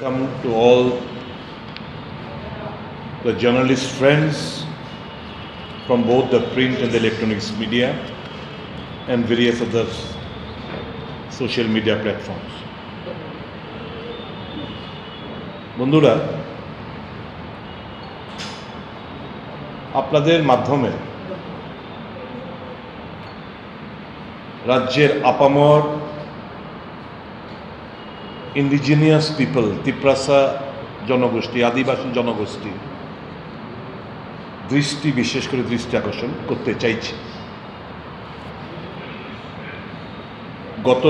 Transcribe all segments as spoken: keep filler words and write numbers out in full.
Welcome to all the journalist friends from both the print and the electronics media and various other social media platforms. বন্ধুরা, আপনাদের মাধ্যমে রাজ্যের আপামর indigenous people, Tiprasa জনগোষ্ঠী, আদিবাসী জনগোষ্ঠী দৃষ্টি, বিশেষ করে দৃষ্টি আকর্ষণ করতে চাইছি। গত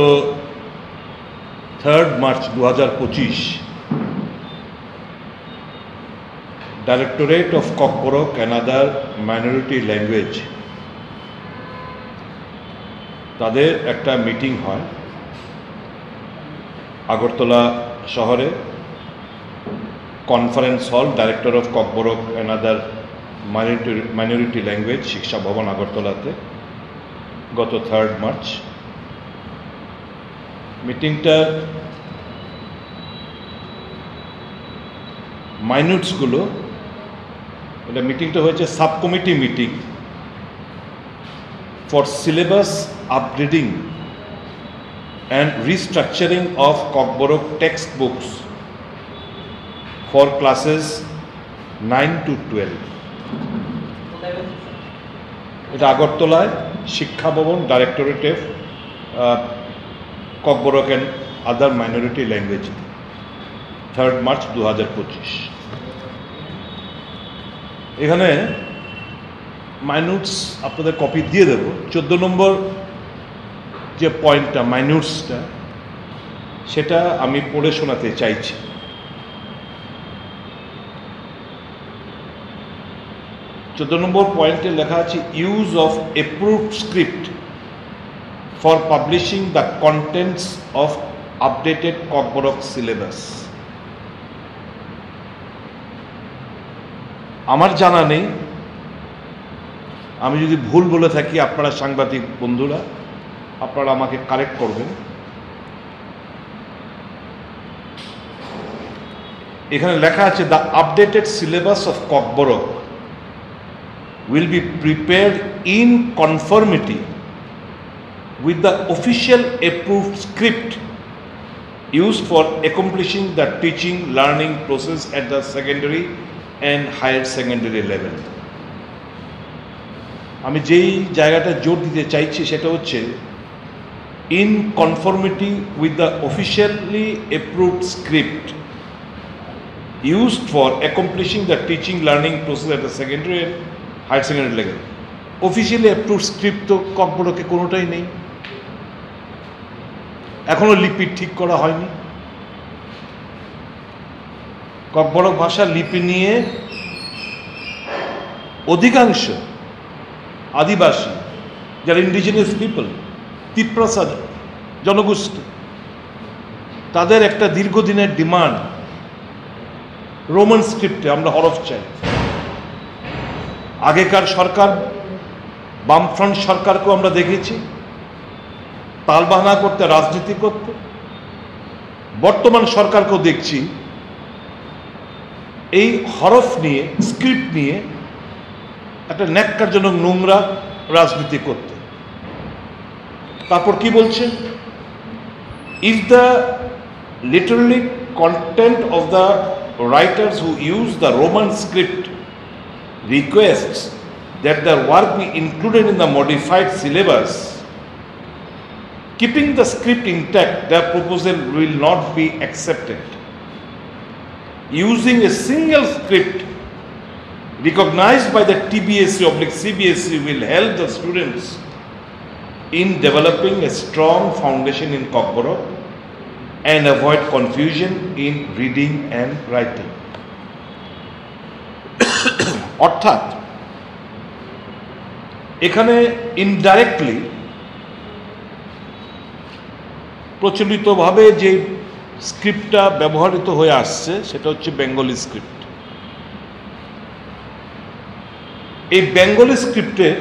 থার্ড মার্চ দু হাজার পঁচিশ, Directorate of Kokborok and Other Minority Language, তাদের একটা মিটিং হয় আগরতলা শহরে, conference hall, Directorate of Kokborok and Other Minority Language, শিক্ষা ভবন, আগরতলাতে, গত থার্ড মার্চ। মিটিংটার মাইনুটসগুলো, এটা মিটিংটা হয়েছে sub committee meeting for syllabus upgrading and restructuring of Kokborok textbooks for classes nine to twelve. এটা আগরতলায় শিক্ষা ভবন, Directorate of Kokborok and Other Minority Language, third March দু হাজার পঁচিশ। এখানে মাইনুটস আপনাদের কপি দিয়ে দেব। চোদ্দ নম্বর যে পয়েন্টটা, মাইনুটসটা, সেটা আমি পড়ে শোনাতে চাইছি। চোদ্দ নম্বর পয়েন্টে লেখা আছে, "Use of approved script for publishing the contents of updated Kokborok syllabus." আমার জানা নেই, আমি যদি ভুল বলে থাকি, আপনারা সাংবাদিক বন্ধুরা, আপনারা আমাকে কারেক্ট করবেন। এখানে লেখা আছে, "The updated syllabus of Kokborok will be prepared in conformity with the official approved script used for accomplishing the teaching learning process at the secondary and higher secondary level." আমি যেই জায়গাটা জোর দিতে চাইছি, সেটা হচ্ছে, "In conformity with the officially approved script used for accomplishing the teaching learning process at the secondary and higher secondary level." Officially approved script তো ককবরকে কোনোটাই নেই, এখনো লিপি ঠিক করা হয়নি। ককবরক ভাষা লিপি নিয়ে অধিকাংশ আদিবাসী, যারা ইন্ডিজিনাস পিপল, তিপ্রাসা জনগোষ্ঠী, তাদের একটা দীর্ঘদিনের ডিমান্ড, রোমান স্ক্রিপ্টে আমরা হরফ চাই। আগেকার সরকার, বামফ্রন্ট সরকারকেও আমরা দেখেছি তালবাহানা করতে, রাজনীতি করতে। বর্তমান সরকারকেও দেখছি এই হরফ নিয়ে, স্ক্রিপ্ট নিয়ে একটা ন্যাক্কারজনক নোংরা রাজনীতি করতে। তারপর কি বলছে? "If the literary content of the writers who use the Roman script requests that their work be included in the modified syllabus, keeping the script intact, their proposal will not be accepted. Using a single script recognized by the T B S E oblique C B S E will help the students in developing a strong foundation in Kokborok and avoid confusion in reading and writing." অর্থাৎ এখানে ইনডাইরেক্টলি প্রচলিতভাবে যে স্ক্রিপ্টটা ব্যবহৃত হয়ে আসছে, সেটা হচ্ছে বেঙ্গলি স্ক্রিপ্ট। এই বেঙ্গলি স্ক্রিপ্টের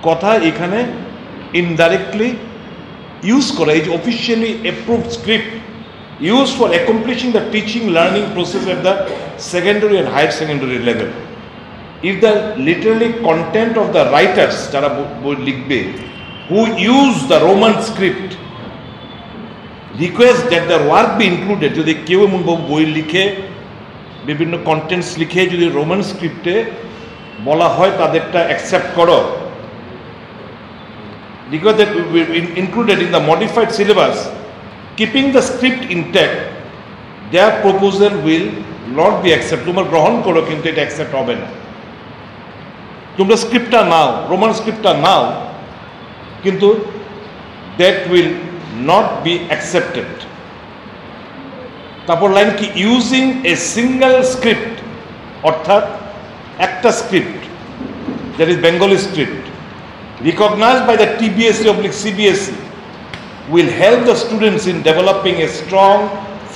কথা এখানে ইনডাইরেক্টলি ইউজ করা, এই যে officially approved script used for accomplishing the teaching learning process at the secondary and higher secondary level. If the literary content of the writers, যারা বই লিখবে, who use the Roman script, request that their work be included, যদি কেউ এমন বই লিখে, বিভিন্ন কন্টেন্টস লিখে যদি রোমান স্ক্রিপ্টে বলা হয় তাদেরটা অ্যাকসেপ্ট করো, request that be included in the modified syllabus, keeping the script intact, their proposal will not be accepted. তোমরা গ্রহণ করো, কিন্তু এটা অ্যাকসেপ্ট হবে না। তোমরা স্ক্রিপ্টটা নাও, রোমান স্ক্রিপ্টটা নাও, কিন্তু that will not be accepted. তারপর লাইন কি? Using a single script, অর্থাৎ একটা script, that is Bengali script, recognized by the T B S E oblique C B S E, will help the students in developing a strong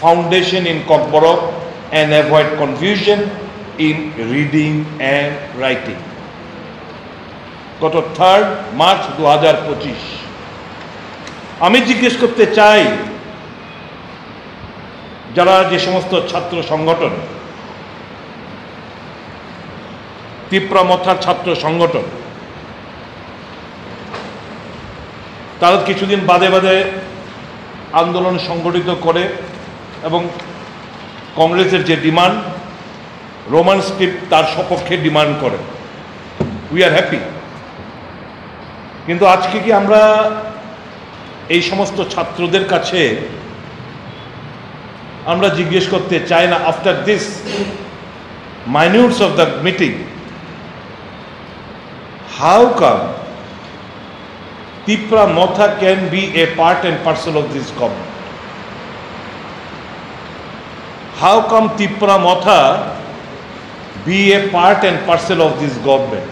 foundation in Kokborok and avoid confusion in reading and writing. গত third March দু হাজার পঁচিশ। আমি জিজ্ঞেস করতে চাই, যারা যে সমস্ত ছাত্র সংগঠন, তিপ্রা মথার ছাত্র সংগঠন, তারা কিছুদিন বাদে বাদে আন্দোলন সংগঠিত করে এবং কংগ্রেসের যে ডিমান্ড, রোমান স্ক্রিপ্ট তার সপক্ষে ডিমান্ড করে। We are happy. কিন্তু আজকে কি আমরা এই সমস্ত ছাত্রদের কাছে আমরা জিজ্ঞেস করতে চাই না, after this minutes of the meeting, how come Tipra Motha can be a part and parcel of this government? How come Tipra Motha be a part and parcel of this government?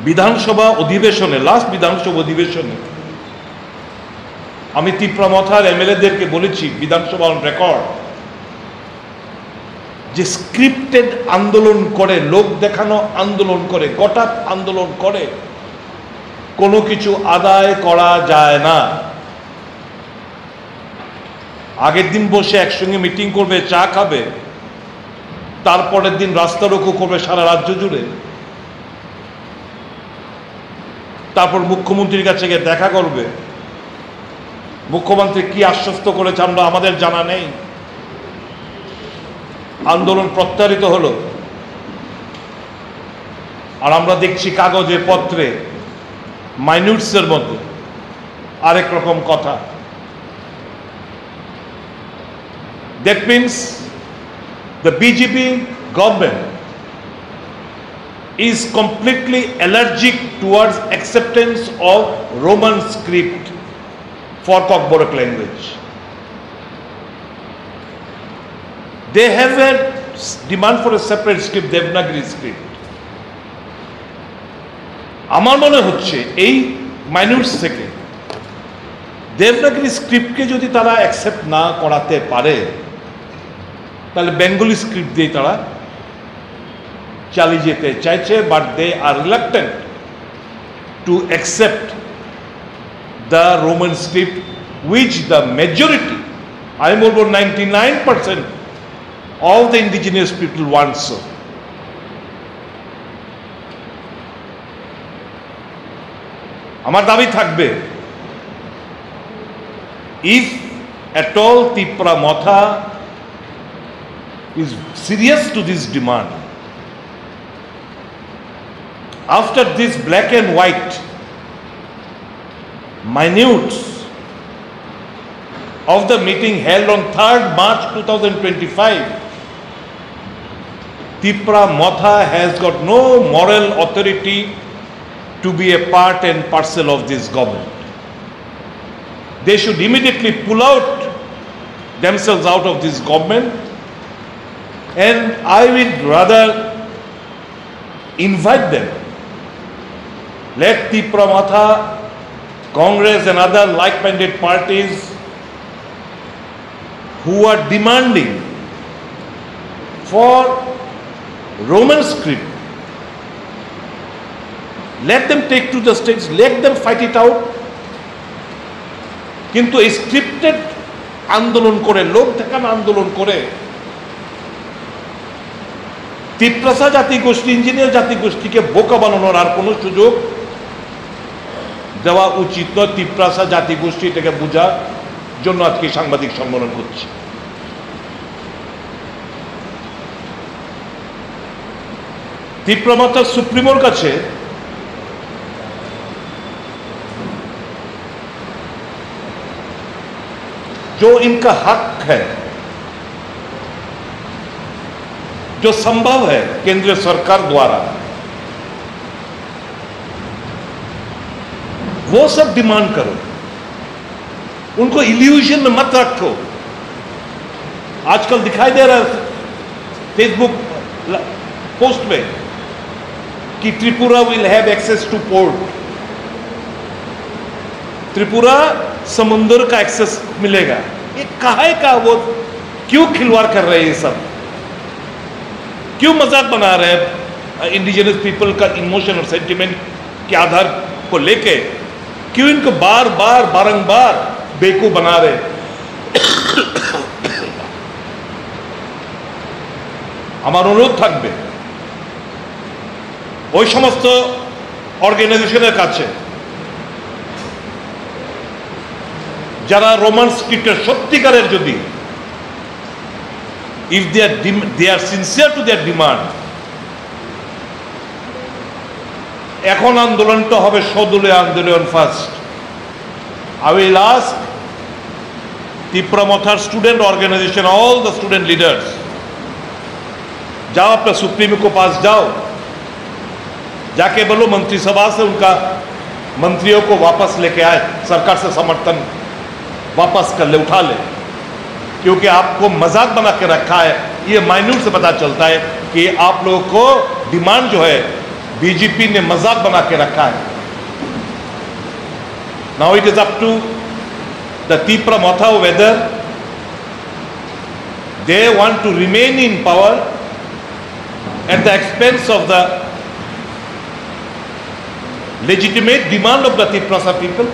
বিধানসভা অধিবেশনে, লাস্ট বিধানসভা অধিবেশনে আমি তিপ্রা মথার এমএলএদেরকে বলেছি, বিধানসভা on record, যে স্ক্রিপ্টেড আন্দোলন করে, লোক দেখানো আন্দোলন করে, গটাত আন্দোলন করে কোনো কিছু আদায় করা যায় না। আগের দিন বসে একসঙ্গে মিটিং করবে, চা খাবে, তারপরের দিন রাস্তা রোকো করবে সারা রাজ্য জুড়ে, তারপর মুখ্যমন্ত্রীর কাছে গিয়ে দেখা করবে। মুখ্যমন্ত্রী কি আশ্বস্ত করেছে আমরা, আমাদের জানা নেই। আন্দোলন প্রত্যাহৃত হলো, আর আমরা দেখছি কাগজে পত্রে মাইনিউটসের মধ্যে আরেক রকম কথা। That means the B J P government is completely allergic towards acceptance of Roman script for Kokborok language. They have a demand for a separate script, Devanagari script. আমার মনে হচ্ছে এই মাইনিউটস থেকে দেবনাগরি স্ক্রিপ্টকে যদি তারা অ্যাকসেপ্ট না করাতে পারে, তাহলে বেঙ্গলি স্ক্রিপ্ট দিয়ে তারা চালিয়ে যেতে চাইছে, but they are reluctant to accept the Roman script, which the majority, আমি বলবো ninety nine percent of the indigenous people want so. আমার দাবি থাকবে, if at all Tipra Motha is serious to this demand, after this black and white minutes of the meeting held on third March two thousand twenty-five, Tipra Motha has got no moral authority to be a part and parcel of this government. They should immediately pull out themselves out of this government, and I will rather invite them. Let Tipra Motha, Congress and other like-minded parties who are demanding for Roman script, let them take to the streets, let them fight it out. কিন্তু এই স্ক্রিপ্টেড আন্দোলন করে, লোক দেখানো আন্দোলন করে তিপ্রাসা জাতিগোষ্ঠী, ইঞ্জিনিয়ার জাতিগোষ্ঠীকে বোকা বানানোর আর কোনো সুযোগ দেওয়া উচিত নয়। তিপ্রাসা জাতিগোষ্ঠী এটাকে বোঝার জন্য আজকে সাংবাদিক সম্মেলন করছি। তিপ্রা মথা সুপ্রিমোর কাছে जो इनका हक है, जो संभव है केंद्र सरकार द्वारा, वो सब डिमांड करो। उनको इल्यूजन में मत रखो। आजकल दिखाई दे रहा है Facebook पोस्ट में कि Tripura will have access to port, Tripura समुंदर का एक्सेस मिलेगा। ये काहे का वो, क्यों खिलवाड़ कर रहे हैं ये सब, क्यों मजाक बना रहे हैं इंडिजिनस पीपल का इमोशन और सेंटिमेंट के आधार को लेके? क्यों इनको बार बार बारंबार बेवकूफ बना रहे? আমার অনুরোধ থাকবে ওই সমস্ত অর্গানাইজেশনের কাছে যারা রোমান স্ক্রিপ্টের সত্যিকারের যদি, if they are dem- they are sincere to their demand, এখন আন্দোলনটা হবে সদলীয় আন্দোলন first. I will ask Tipra Motha student organization, all the student leaders, जाओ अपने सुप्रीमो के पास जाओ, जाके बोलो मंत्री सभा से उनका मंत्रियों को वापस लेके आए, सरकार से समर्थन वापस कर ले, उठा ले, क्योंकि आपको मजाक बना के रखा है। ये माइन्यूट से पता चलता है कि आप लोगों को डिमांड जो है बीजेपी ने मजाक बना के रखा है। Now it is up to the Tipra Motha whether they want to remain in power at the expense of the legitimate demand of the Tiprasa people.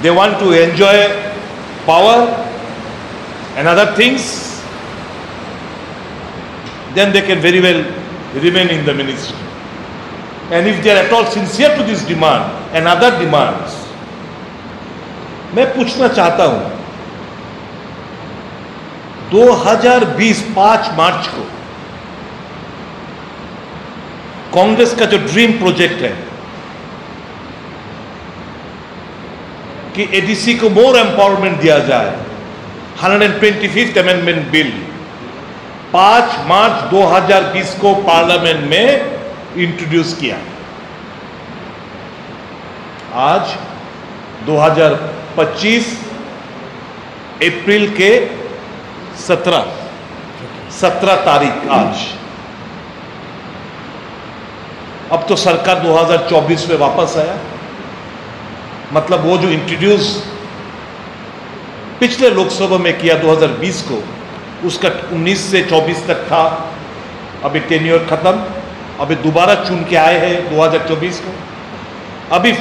They want to enjoy power and other things, then they can very well remain in the ministry. And if they are at all sincere to this demand and other demands, मैं पूछना चाहता हूं, दो हज़ार बीस पाँच मार्च को कांग्रेस का जो ड्रीम प्रोजेक्ट है कि एडीसी को मोर एम्पावरमेंट दिया जाए, hundred twenty fifth amendment bill पाँच मार्च दो हज़ार बीस को पार्लियामेंट में इंट्रोड्यूस किया। आज दो हज़ार पच्चीस अप्रैल के सत्रह, सत्रह तारीख आज। अब तो सरकार दो हज़ार चौबीस में वापस आया, मतलब वो जो इंट्रोड्यूस पिछले लोकसभा में किया दो हज़ार बीस को, उसका उन्नीस से चौबीस तक था, अभी टेन्योर खत्म, अभी दोबारा चुन के आए हैं दो हज़ार चौबीस को। अभी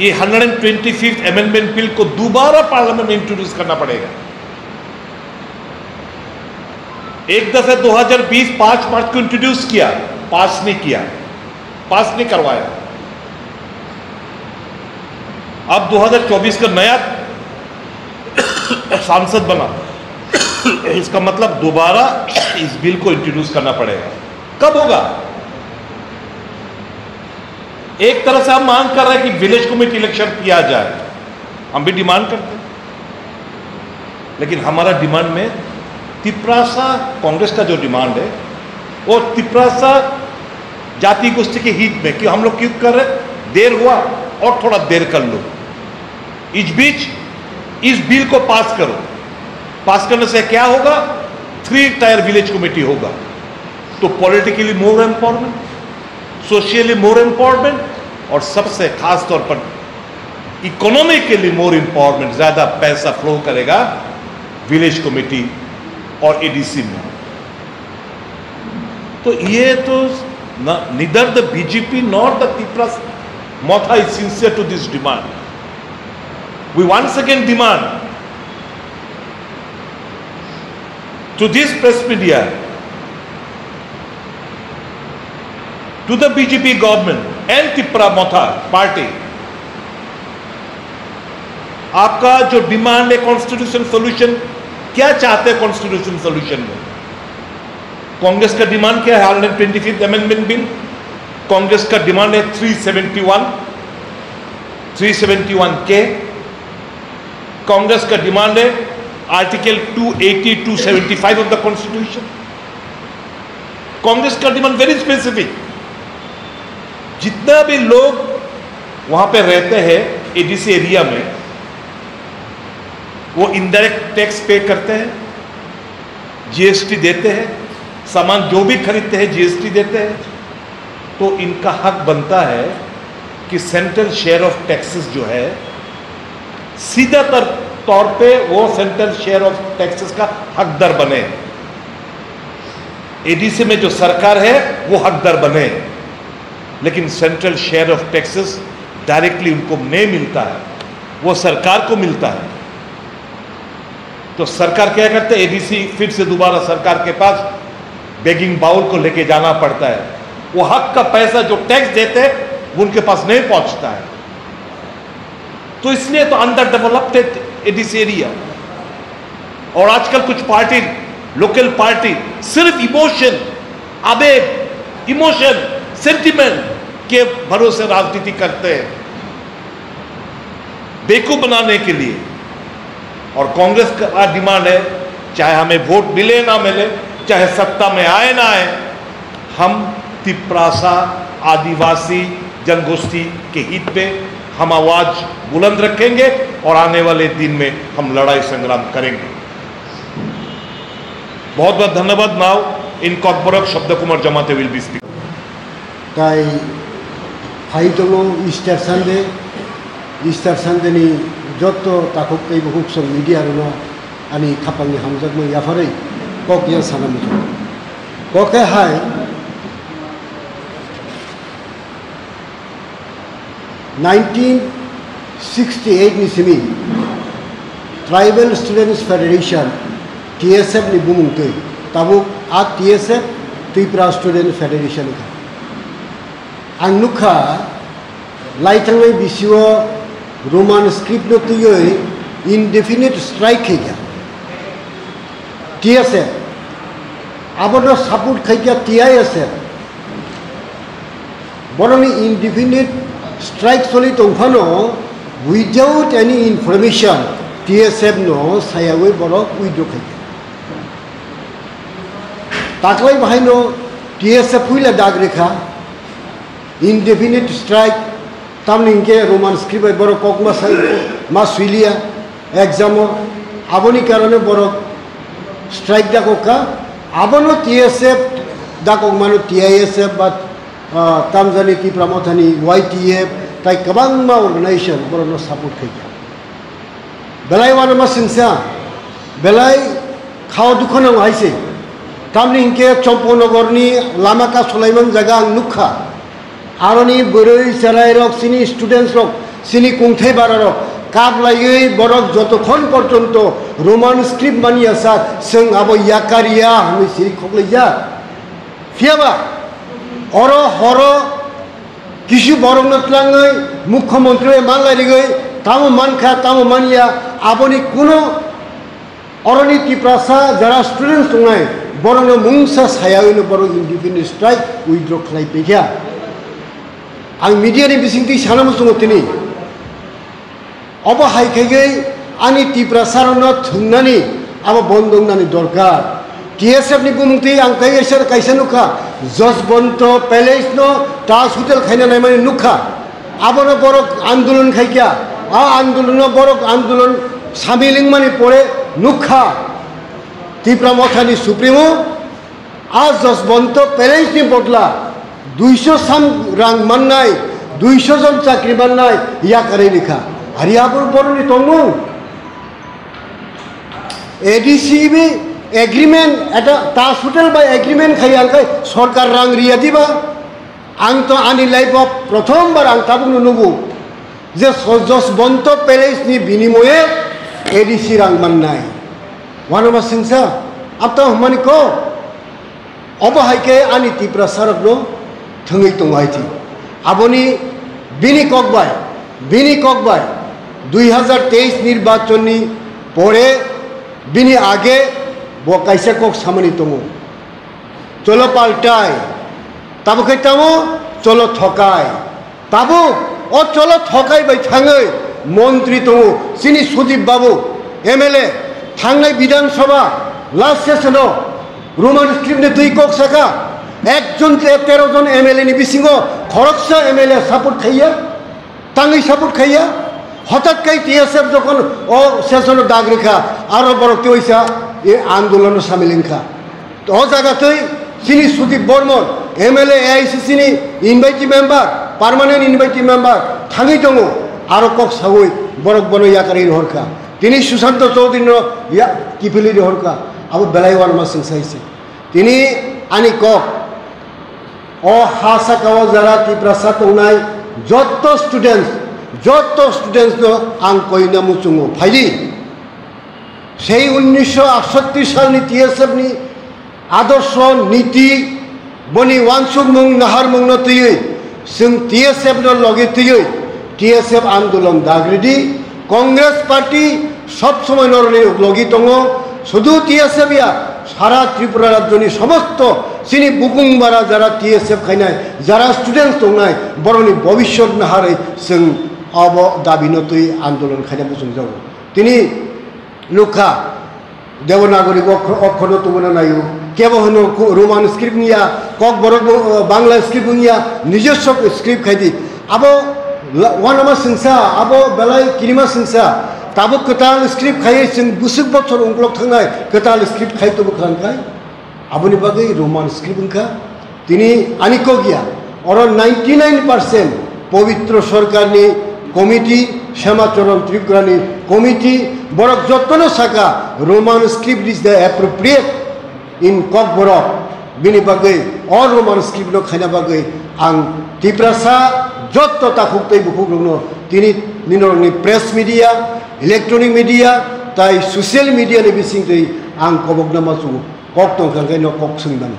ये hundred twenty fifth amendment bill को दोबारा पार्लियामेंट में इंट्रोड्यूस करना पड़ेगा। एक दफे दो हज़ार बीस पाँच मार्च को इंट्रोड्यूस किया, पास नहीं किया, पास नहीं करवाया। अब दो हज़ार चौबीस का नया सांसद बना, इसका मतलब दोबारा इस बिल को इंट्रोड्यूस करना पड़ेगा। कब होगा? एक तरह से हम मांग कर रहे हैं कि विलेज कमेटी इलेक्शन किया जाए, हम भी डिमांड करते हैं, लेकिन हमारा डिमांड में तिप्रासा कांग्रेस का जो डिमांड है, वो तिप्रासा जाति गोष्ठी के हित में, कि हम लोग क्यों कर रहे हैं, देर हुआ और थोड़ा देर कर लो। इस बीच इस बिल को पास करो। पास करने से क्या होगा? थ्री टायर विलेज कमेटी होगा, तो पॉलिटिकली मोर एम्पावरमेंट, सोशली मोर एम्पावरमेंट, और सबसे खास तौर पर इकोनॉमिकली मोर एम्पावरमेंट, ज्यादा पैसा फ्लो करेगा विलेज कमेटी और एडीसी में। तो ये तो, neither the BJP nor the Tipra Motha is sincere to this demand। We once again demand To this press media, to the B J P government and Tipra Motha party, आपका जो डिमांड है constitution solution, क्या चाहते हैं constitution solution में? कांग्रेस का demand क्या है? Hundred twenty fifth amendment bill, Congress का डिमांड है three seventy one, three seventy one के, कांग्रेस का डिमांड है article two eighty, two seventy five of the constitution. Congress का डिमांड वेरी स्पेसिफिक, जितना भी लोग वहां पे रहते हैं एडीसी एरिया में, वो इनडायरेक्ट टैक्स पे करते हैं, जीएसटी देते हैं, सामान जो भी खरीदते हैं जीएसटी देते हैं, तो इनका हक बनता है कि सेंट्रल शेयर ऑफ टैक्सेस जो है, सीधा तर-, तौर पे वो सेंट्रल शेयर ऑफ टैक्सेस का हकदार बने। एडीसी में जो सरकार है, वो हकदार बने, लेकिन central share of taxes directly उनको नहीं मिलता है, वो सरकार को मिलता है। तो सरकार क्या करते हैं? एडीसी फिर से दोबारा सरकार के पास बेगिंग बाउल को लेके जाना पड़ता है। वो हक का पैसा जो टैक्स देते हैं, वो उनके पास नहीं पहुंचता है। तो इसलिए तो अंडर डेवलप्ड है एडीसी एरिया। और आजकल कुछ पार्टी, लोकल पार्टी सिर्फ इमोशन, आवेग, इमोशन, सेंटिमेंट के भरोसे राजनीति करते हैं बेवकूफ बनाने के लिए। और कांग्रेस का डिमांड है, चाहे हमें वोट मिले ना मिले, चाहे सत्ता में आए ना आए, हम तिप्रासा आदिवासी जनगोष्ठी के हित में हम आवाज बुलंद रखेंगे और आने वाले दिन में हम लड़ाई संग्राम करेंगे। बहुत बहुत धन्यवाद। Now in Kokborok, Shabda Kumar Jamate will be speaking. Tai phai tongo Easter Sunday, Easter Sunday ni jotto takhuk tei bukhuk song media rokno ani khapangni hamjakmung yapharwi kok ya sana muchungo. Kok khe hai, nineteen sixty eight ni simi Tribal Students Federation, T S F ni bumung twi, tabuk a T S F Tripura Student Federation kha. Ang nukha, laithangnai bisio Roman script no twiwi indefinite strike khaikha T S F, abono support khaikha T I S F. Borokni indefinite strike choli tongphano without any information T S F no sayawi borok withdraw khaikha. Taklai bahaino T S F puila dag rekha, indefinite strike, tamni hinkhe Roman script bai borok kok ma sai, ma swiliya exam o, aboni karone borok strike dakokha, abono T S F dakokmano T I S F ba, ah, tamjani Tipra Mothani Y T F tai kwbangma organization borokno support khaikha. Belai uanama singsa, belai khao dukho nango hai se. Tamni hinkhe Champaknagarni lama kasolaiman jaga ang nukha. Aroni bwrwi chwrairok, chini studentsrok, chini kungthai bararok kap laiwi borok jotokhon porjonto Roman script manya sak, chwng abo yakar ya hwnwi siri khoklaijak. Phiyaba oro horo kisu borokno twlangwi mukhyamantri bai manlairigwi tamo mankha, tamo manya, aboni kuno oroni Tiprasa jara students tongnai, borokno mungsa sayawino borok indefinite strike withdraw khlai paikha. Ang media ni bisingtwi sana muchungo tini. Obo hai khaigwi ani Tiprasarokno thwngnani abo bondh wngnani dorkar. T S F ni bumungtwi ang tei kaisa, kaisa nukha, Jaswanta Palace no Taj Hotel khaina naimani nukha. Abono borok andolon khaikha. A andolono borok andolon samil wngmani pore nukha Tipra Mothani Supremo, a Jaswanta Palace ni bodla duiso sam rang mannai, duiso jon chakri mannai yakarwi rikha. Ari abo boroni tongmung? A D C B agreement, eta Taj Hotel bai agreement khai ang khai sorkar rang riya diba? Ang to ani life o prothom bar ang tabukno nugo. Je so-, Jaswanta Palace ni binimoye A D C rang mannai. Wanama singsa, Abtang hwnmani kok, obo hai khe ani Tiprasarokno thwngwi tongo hai thi. Aboni bini kok bai, bini kok bai dui hazar teis nirbachonni pore bini age bo kaisa kok samani tongo. Cholo paltai, tabo khe tamo cholo thokai. Tabuk o cholo thokai bai thangwi montri tongo chini Sudip Babu, M L A, thangnai Bidhan Sabha last session o Roman script ni twi kok saka, ekjon te tero jon M L A ni bisingo khoroksa M L A support khaiya, tangwi support khaiya, hotat kai T S F jokhon o session o dag rikha, aro borok tei oisa e andolon o samil wngkha. O jaga twi chini Sudip Bormon, M L A, A I C C ni invitee member, permanent invitee member thangwi tongo, aro kok sawi borok bono yakarwi rohorkha. Tini Susanto Chowdhury no ya-, kiphilwi rohorkha, abo belai uanama swngsa se. Tini ani kok, o ha saka o jara Tiprasa tongnai jotto students, jotto students no ang koina muchungo phaidi. Sei unnisho atsatti salni T S F ni adorsho, niti, boni uansukmung, naharmungno twiwi, chwng T S F no logi twiwi, T S F andolon dagridi, Congress Party sob somoi noroni logi tongo, sudu T S F ya, sara Tripura rajyoni somosto chini bukung bara jara T S F khainai, jara students tongnai, boroni bobishyot naharwi chwng abo dabino twi andolon khaina muchungjago. Tini nukha, Devanagari okho-, okkhorno tubuna naio. Kebo hwno ku-, Roman script wngya, Kokborok bo, uh, Bangla script wngya, nijoswo script khaidi. Abo la-, uanama swngsa, abo belai kirima swngsa. Tabuk kwtal script khaiwi chwng bwswk bochor ungkulok thangnai kwtal script khai tubu khan khai. Aboni bagwi Roman script wngkha. Tini ani kok ya, oro ninety nine percent Pobitro Sarkarni committee, Shamacharan Tripurani committee, borok jottono saka Roman script is the appropriate in Kokborok. Bini bagwi o Roman script no khaina bagwi ang Tiprasa jotto takhuk tei bukhuk rokno tini ninorokni press media, electronic media tai social media ni bisingtwi ang kobokna ma chungo. Kok tongkha khe no kok swngmani.